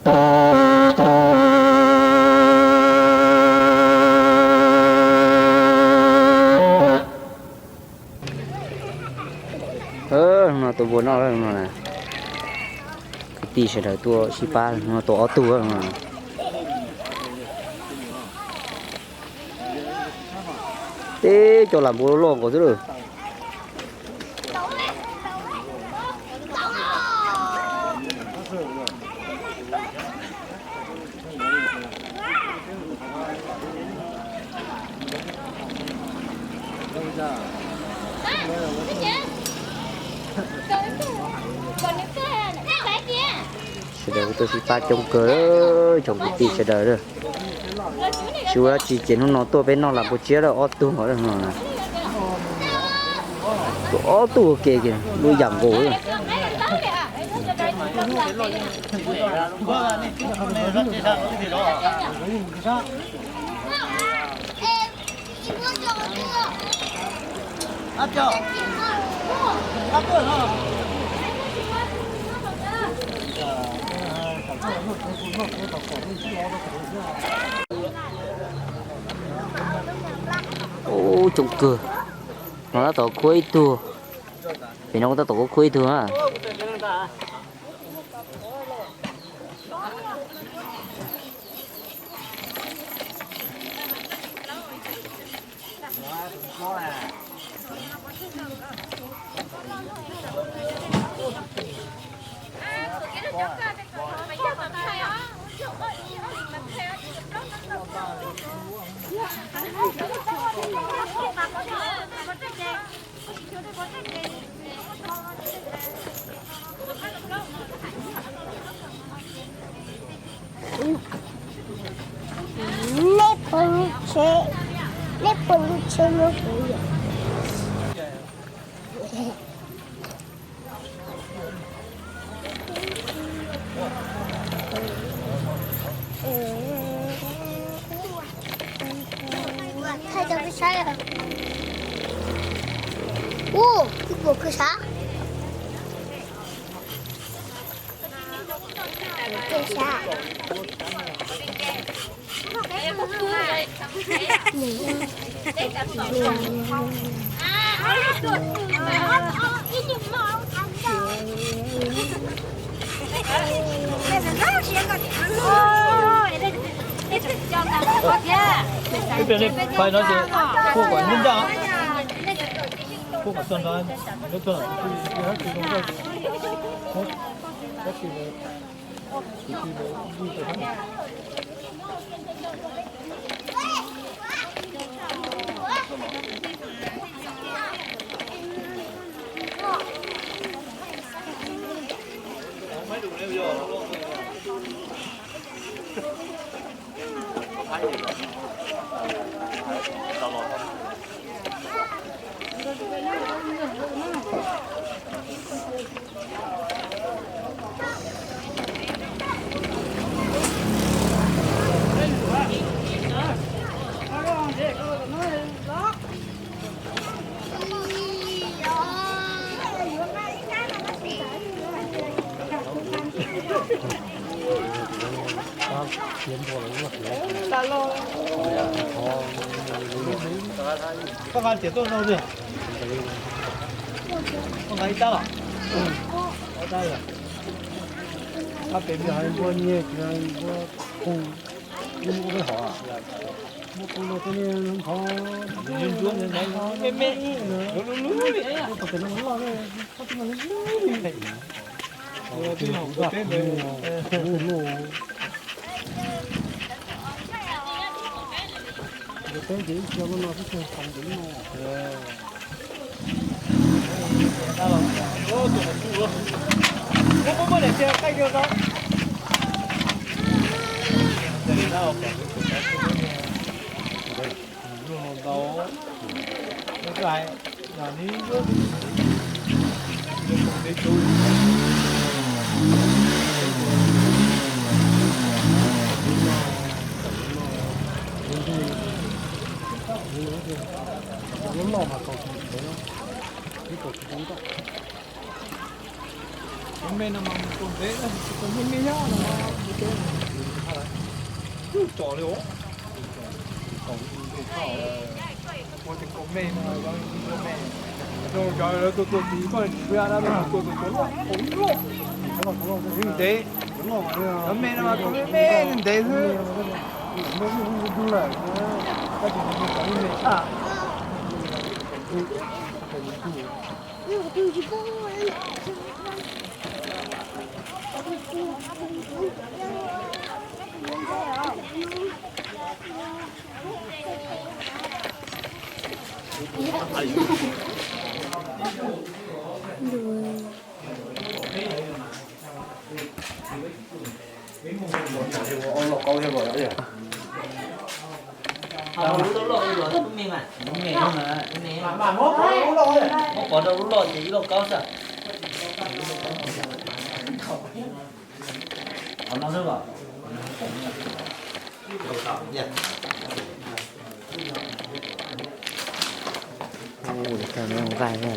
No tua npua noj no na. Kwv tij sawv daws tuaj sib pab no tua ob tug no. Teb cov lam npua loj nkaus xwb lawm. Sawv daws kuj tuaj sib pab coob kawg, tsoom kwv tij sawv daws. Tsis ua dab tsi ces hnub no tuaj peb noj lam npua tsiab lawm ob tug no. Tua ob tug ua ke lub yam nkaus. Ub, coob kawg. No tab tom khuab ib tug. Pem no kuj tab tom khuab ib tug na. Nej puas hlub tsheb, nej puas hlub tsheb muab kuv yom? Thaij rau peb saib. Ub, ib puas kwj sab. Kwj sab. Ib pliag nej pais no ces puag kom nyob nrad, puag kom txog nrad, nyob txog Koj nqa tias tuaj no tiag. Koj nqa ib tab los? Ob tab yog. Qab pem nws hais npua nyiag, npua pug, ib muab peb hov. Muab pug no tej niag ntxhov, me me, lub lub lub, pog tes no loj, pog tes no loj li. Ua tib hom kuv teb ntawd. Kuv teb ces ib txhia lub no xwb, txhia tau ntawm lub no. Muab muab muab daim txiag qaij kiag rau. Ntau, ntau, ntau. Cov loj loj mas tau tsis ntev, ib tau tsis tau ntau. Cov me no mas mus tau ntev lawm. Tso li os. Ua tes kaus mej no, me, zoo cov lawv tua tua tus koj tsis pub dab lawm, tua tus tua loj, tus loj, tus ntev, cov me no mas tua me me ntev xwb. Lub loj, lub me mas, lub me mas, muab pov rau lub loj ces ib lauj kaub xwb. Qhov no xwb os. Ua, nqaij na.